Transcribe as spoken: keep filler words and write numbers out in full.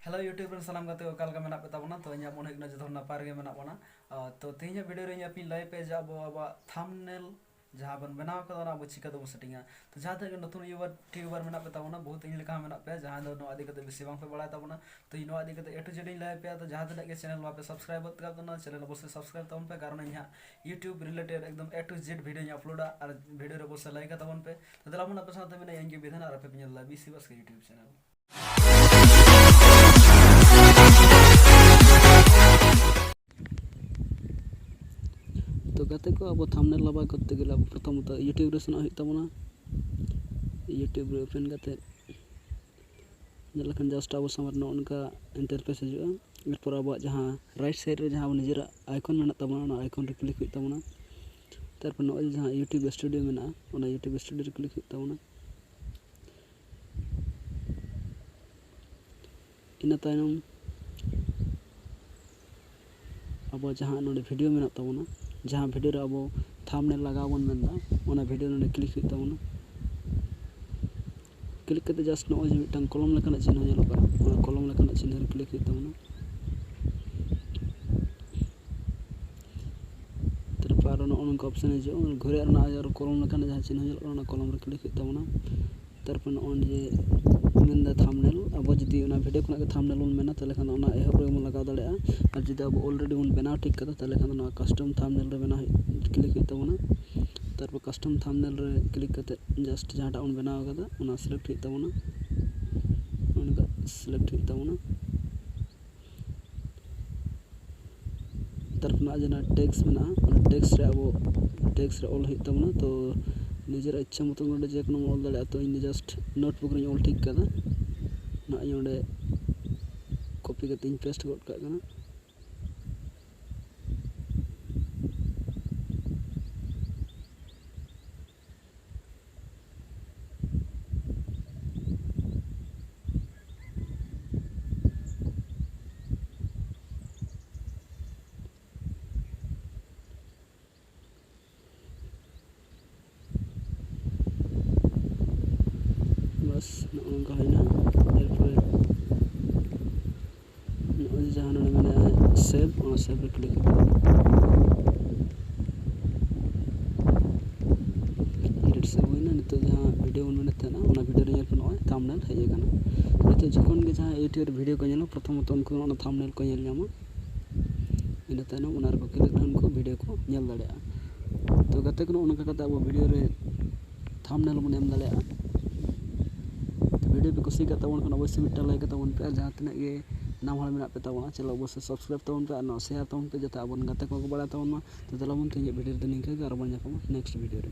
Hello YouTube ᱨᱮᱱ ᱥᱟᱱᱟᱢ ᱜᱟᱛᱮ ᱠᱚ, ᱚᱠᱟ ᱞᱮᱠᱟ ᱢᱮᱱᱟᱜ ᱯᱮ ᱛᱟᱵᱚᱱᱟ? ᱛᱚ ᱤᱧᱟᱹᱜ ᱢᱚᱱᱮ ᱦᱩᱭᱩᱜ ᱠᱟᱱᱟ ᱡᱚᱛᱚ ᱦᱚᱲ ᱱᱟᱯᱟᱭ ᱨᱮᱜᱮ ᱢᱮᱱᱟᱜ ᱵᱚᱱᱟ᱾ ᱟᱨ ᱛᱚ ᱛᱮᱦᱮᱧᱟᱜ video ᱨᱮ ᱤᱧ ᱟᱯᱮᱧ ᱞᱟᱹᱭ ᱯᱮᱭᱟ ᱡᱮ ᱟᱵᱚ ᱟᱵᱚᱣᱟᱜ thumbnail ᱡᱟᱦᱟᱸ ᱵᱚᱱ ᱵᱮᱱᱟᱣ ᱠᱟᱫᱟ, ᱚᱱᱟ ᱟᱵᱚ ᱪᱤᱠᱟᱹ ᱛᱮᱵᱚᱱ settingᱟ᱾ ᱛᱚ ᱡᱟᱦᱟᱸ ᱛᱤᱱᱟᱹᱜ ᱜᱮ ᱱᱚᱛᱩᱱ YouTuber ᱴᱤᱭᱩᱵᱟᱨ ᱢᱮᱱᱟᱜ ᱯᱮ ᱛᱟᱵᱚᱱᱟ, ᱵᱚᱦᱩᱛ ᱤᱧ ᱞᱮᱠᱟ ᱦᱚᱸ ᱢᱮᱱᱟᱜ ᱯᱮᱭᱟ ᱡᱟᱦᱟᱸᱭ ᱫᱚ ᱱᱚᱣᱟ ᱤᱫᱤ ᱠᱟᱛᱮ ᱵᱮᱥᱤ ᱵᱟᱝ ᱯᱮ ᱵᱟᱲᱟᱭ ᱛᱟᱵᱚᱱᱟ᱾ ᱛᱚ ᱤᱧ ᱱᱚᱣᱟ ᱤᱫᱤ ᱠᱟᱛᱮ A to Z ᱤᱧ ᱞᱟᱹᱭ ᱯᱮᱭᱟ᱾ ᱛᱚ ᱡᱟᱦᱟᱸ ᱛᱤᱱᱟᱹᱜ ᱜᱮ channel ᱵᱟᱯᱮ subscribe ᱟᱠᱟᱫ ᱛᱟᱵᱚᱱᱟ, channel ᱚᱵᱚᱥᱥᱳᱭ subscribe ᱛᱟᱵᱚᱱ ᱯᱮ, ᱠᱟᱨᱚᱱ ᱤᱧ ᱦᱟᱸᱜ YouTube related ᱮᱠᱫᱚᱢ A to Z video ᱧ uploadᱟ᱾ ᱟᱨ video ᱨᱮ ᱚᱵᱚᱥᱥᱳᱭ like ᱟᱛᱟᱵᱚᱱ ᱯᱮ᱾ ᱛᱚ ᱫᱮᱞᱟ ᱵᱚᱱ ᱟᱯᱮ ᱥᱟᱶᱛᱮ ᱢᱮᱱᱟᱜᱼᱟ ᱤᱧ ᱜᱮ ᱵᱤᱫᱷᱟᱱ, ᱟᱨ ᱟᱯᱮ ᱯᱮ ᱧᱮᱞ ᱮᱫᱟ ᱵᱤᱥᱤ ᱵᱟᱥᱠᱮ YouTube channel᱾ ᱛᱚ ᱜᱟᱛᱮ ᱠᱚ, ᱟᱵᱚ thumbnail ᱞᱟᱜᱟᱣ ᱠᱚᱨᱛᱮ ᱜᱮᱞᱮ ᱟᱵᱚ ᱯᱨᱚᱛᱷᱚᱢᱚᱛᱚ YouTube ᱨᱮ ᱥᱮᱱᱚᱜ ᱦᱩᱭᱩᱜ ᱛᱟᱵᱚᱱᱟ᱾ YouTube ᱨᱮ open ᱠᱟᱛᱮ ᱧᱮᱞ ᱞᱮᱠᱷᱟᱱ just ᱟᱵᱚ ᱥᱟᱢᱟᱝ ᱨᱮ ᱱᱚᱜᱼᱚ ᱱᱚᱝᱠᱟ interface ᱦᱤᱡᱩᱜᱼᱟ᱾ ᱮᱨᱯᱚᱨ ᱟᱵᱚᱣᱟᱜ ᱡᱟᱦᱟᱸ right side ᱨᱮ ᱡᱟᱦᱟᱸ ᱟᱵᱚ ᱱᱤᱡᱮᱨᱟᱜ icon ᱢᱮᱱᱟᱜ ᱛᱟᱵᱚᱱᱟ, ᱚᱱᱟ icon ᱨᱮ click ᱦᱩᱭᱩᱜ ᱛᱟᱵᱚᱱᱟ᱾ ᱛᱟᱨᱯᱚᱨ ᱱᱚᱜᱼᱚᱭ ᱡᱟᱦᱟᱸ YouTube Studio ᱢᱮᱱᱟᱜᱼᱟ, ᱚᱱᱟ YouTube Studio ᱨᱮ click ᱦᱩᱭᱩᱜ ᱛᱟᱵᱚᱱᱟ᱾ ᱤᱱᱟᱹ ᱛᱟᱭᱱᱚᱢ ᱟᱵᱚ ᱡᱟᱦᱟᱸ ᱱᱚᱰᱮ video ᱢᱮᱱᱟᱜ ᱛᱟᱵᱚᱱᱟ, ᱡᱟᱦᱟᱸ video ᱨᱮ ᱟᱵᱚ thumbnail ᱞᱟᱜᱟᱣ ᱵᱚᱱ ᱢᱮᱱᱫᱟ, ᱚᱱᱟ video ᱱᱚᱰᱮ click ᱦᱩᱭᱩᱜ ᱛᱟᱵᱚᱱᱟ᱾ Click ᱠᱟᱛᱮ just ᱱᱚᱜᱼᱚᱭ ᱡᱮ ᱢᱤᱫᱴᱟᱝ ᱠᱚᱞᱚᱢ ᱞᱮᱠᱟᱱᱟᱜ ᱪᱤᱱᱦᱟᱹ ᱧᱮᱞᱚᱜ ᱠᱟᱱᱟ, ᱚᱱᱟ ᱠᱚᱞᱚᱢ ᱞᱮᱠᱟᱱᱟᱜ ᱪᱤᱱᱦᱟᱹ ᱨᱮ click ᱦᱩᱭᱩᱜ ᱛᱟᱵᱚᱱᱟ᱾ ᱛᱟᱨᱯᱚᱨ ᱟᱨᱚ ᱱᱚᱜᱼᱚ ᱱᱚᱝᱠᱟ option ᱦᱤᱡᱩᱜᱼᱟ, ᱚᱱᱟ ᱜᱷᱩᱨᱮ ᱨᱮᱱᱟᱜ ᱟᱨᱚ ᱠᱚᱞᱚᱢ ᱞᱮᱠᱟᱱᱟᱜ ᱡᱟᱦᱟᱸ ᱪᱤᱱᱦᱟᱹ ᱧᱮᱞᱚᱜ ᱠᱟᱱᱟ, ᱚᱱᱟ ᱠᱚᱞᱚᱢ ᱨᱮ click ᱦᱩᱭᱩᱜ ᱛᱟᱵᱚᱱᱟ᱾ ᱛᱟᱨᱯᱚᱨ ᱱᱚᱜᱼᱚᱭ ᱡᱮ ᱢᱮᱱᱫᱟ thumbnail, ᱟᱵᱚ ᱡᱩᱫᱤ ᱚᱱᱟ video ᱠᱷᱚᱱᱟᱜ ᱜᱮ thumbnail ᱵᱚᱱ ᱢᱮᱱᱟ, ᱛᱟᱦᱚᱞᱮ ᱠᱷᱟᱱ ᱫᱚ ᱚᱱᱟ ᱮᱦᱚᱵ ᱨᱮᱜᱮ ᱵᱚᱱ ᱞᱟᱜᱟᱣ ᱫᱟᱲᱮᱭᱟᱜᱼᱟ᱾ ᱟᱨ ᱡᱩᱫᱤ ᱟᱵᱚ already ᱵᱚᱱ ᱵᱮᱱᱟᱣ ᱴᱷᱤᱠ ᱠᱟᱫᱟ, ᱛᱟᱦᱚᱞᱮ ᱠᱷᱟᱱ ᱫᱚ ᱱᱚᱣᱟ custom thumbnail ᱨᱮ ᱵᱮᱱᱟᱣ ᱦᱩᱭᱩᱜ, click ᱦᱩᱭᱩᱜ ᱛᱟᱵᱚᱱᱟ᱾ ᱛᱟᱨᱯᱚᱨ custom thumbnail ᱨᱮ click ᱠᱟᱛᱮ just ᱡᱟᱦᱟᱸᱴᱟᱜ ᱵᱚᱱ ᱵᱮᱱᱟᱣ ᱠᱟᱫᱟ, ᱚᱱᱟ select ᱦᱩᱭᱩᱜ ᱛᱟᱵᱚᱱᱟ, ᱚᱱᱠᱟ select ᱦᱩᱭᱩᱜ ᱛᱟᱵᱚᱱᱟ᱾ ᱛᱟᱨᱯᱚᱨ ᱱᱚᱣᱟ ᱡᱟᱦᱟᱸ text ᱢᱮᱱᱟᱜᱼᱟ, ᱚᱱᱟ text ᱨᱮ ᱟᱵᱚ text ᱨᱮ ᱚᱞ ᱦᱩᱭᱩᱜ ᱛᱟᱵᱚᱱᱟ᱾ ᱛᱚ ᱱᱤᱡᱮᱨᱟᱜ ᱤᱪᱪᱷᱟᱹ ᱢᱚᱛᱚ ᱱᱚᱰᱮ ᱡᱮᱠᱳᱱᱳᱢ ᱚᱞ ᱫᱟᱲᱮᱭᱟᱜᱼᱟ᱾ ᱛᱚ ᱤᱧ ᱫᱚ just notebook ᱨᱤᱧ ᱚᱞ ᱴᱷᱤᱠ ᱠᱟᱫᱟ᱾ ᱱᱚᱜᱼᱚᱭ ᱚᱸᱰᱮ copy ᱠᱟᱛᱮ ᱤᱧ paste ᱜᱚᱫ ᱠᱟᱜ ᱠᱟᱱᱟ᱾ ᱵᱟᱥ, ᱱᱚᱜᱼᱚ ᱱᱚᱝᱠᱟ ᱦᱩᱭᱱᱟ᱾ ᱮᱨᱯᱚᱨᱮ ᱥᱮᱵᱷ, ᱚᱱᱟ ᱥᱮᱵᱷ ᱨᱮ ᱠᱞᱤᱠ ᱠᱟᱛᱮ ᱮᱰᱤᱴ ᱥᱮᱵᱷ ᱦᱩᱭᱱᱟ᱾ ᱱᱤᱛᱚᱜ ᱡᱟᱦᱟᱸ ᱵᱷᱤᱰᱤᱭᱳ ᱵᱚᱱ ᱢᱮᱱᱮᱫ ᱛᱟᱦᱮᱱᱟ, ᱚᱱᱟ ᱵᱷᱤᱰᱤᱭᱳ ᱨᱮ ᱧᱮᱞ ᱯᱮ, ᱱᱚᱜᱼᱚᱭ ᱛᱷᱟᱢᱵᱱᱮᱞ ᱦᱮᱡ ᱟᱠᱟᱱᱟ᱾ ᱱᱤᱛᱚᱜ ᱡᱚᱠᱷᱚᱱ ᱜᱮ ᱡᱟᱦᱟᱸ ᱤᱭᱩᱴᱤᱭᱩᱵᱽ ᱨᱮ ᱵᱷᱤᱰᱤᱭᱳ ᱠᱚ ᱧᱮᱞᱟ, ᱯᱨᱚᱛᱷᱚᱢᱚᱛᱚ ᱩᱱᱠᱩ ᱚᱱᱟ ᱛᱷᱟᱢᱵᱱᱮᱞ ᱠᱚ ᱧᱮᱞ ᱧᱟᱢᱟ᱾ ᱤᱱᱟᱹ ᱛᱟᱭᱱᱚᱢ ᱚᱱᱟ ᱨᱮᱠᱚ ᱠᱞᱤᱠ ᱞᱮᱠᱷᱟᱱ ᱠᱚ ᱵᱷᱤᱰᱤᱭᱳ ᱠᱚ ᱧᱮᱞ ᱫᱟᱲᱮᱭᱟᱜᱼᱟ᱾ ᱛᱚ ᱜᱟᱛᱮ ᱠᱚ, ᱱᱚᱜᱼᱚ ᱱᱚᱝᱠᱟ ᱠᱟᱛᱮ ᱟᱵᱚ ᱵᱷᱤᱰᱤᱭᱳ ᱨᱮ ᱛᱷᱟᱢᱵᱱᱮᱞ ᱵᱚᱱ ᱮᱢ ᱫᱟᱲᱮᱭᱟᱜᱼᱟ᱾ ᱛᱚ ᱵᱷᱤᱰᱤᱭᱳ ᱯᱮ ᱠᱩᱥᱤ ᱟᱠᱟᱫ ᱛᱟᱵᱚᱱ ᱠᱷᱟᱱ ᱚᱵᱚᱥᱥᱳᱭ ᱢᱤᱫᱴᱟᱝ ᱞᱟᱭᱤᱠ ᱛᱟᱵᱚᱱ ᱯᱮ, ᱟᱨ ᱡᱟᱦᱟᱸ ᱛᱤᱱᱟᱹᱜ ᱜᱮ ᱱᱟᱣᱟ ᱦᱚᱲ ᱢᱮᱱᱟᱜ ᱯᱮ ᱛᱟᱵᱚᱱᱟ, ᱪᱮᱱᱮᱞ ᱚᱵᱚᱥᱥᱳᱭ ᱥᱟᱵᱥᱠᱨᱟᱭᱤᱵᱽ ᱛᱟᱵᱚᱱ ᱯᱮ ᱟᱨ ᱱᱚᱣᱟ ᱥᱮᱭᱟᱨ ᱛᱟᱵᱚᱱ ᱯᱮ, ᱡᱟᱛᱮ ᱟᱵᱚᱨᱮᱱ ᱜᱟᱛᱮ ᱠᱚᱦᱚᱸ ᱠᱚ ᱵᱟᱲᱟᱭ ᱛᱟᱵᱚᱱ ᱢᱟ᱾ ᱛᱚ ᱛᱮᱞᱟ ᱵᱚᱱ ᱛᱮᱦᱮᱧᱟᱜ ᱵᱷᱤᱰᱤᱭᱳ ᱨᱮᱫᱚ ᱱᱤᱝᱠᱟᱹ ᱜᱮ, ᱟᱨᱚ ᱵᱚᱱ ᱧᱟᱯᱟᱢᱟ ᱱᱮᱠᱥᱴ ᱵᱷᱤᱰᱤᱭᱳ ᱨᱮ᱾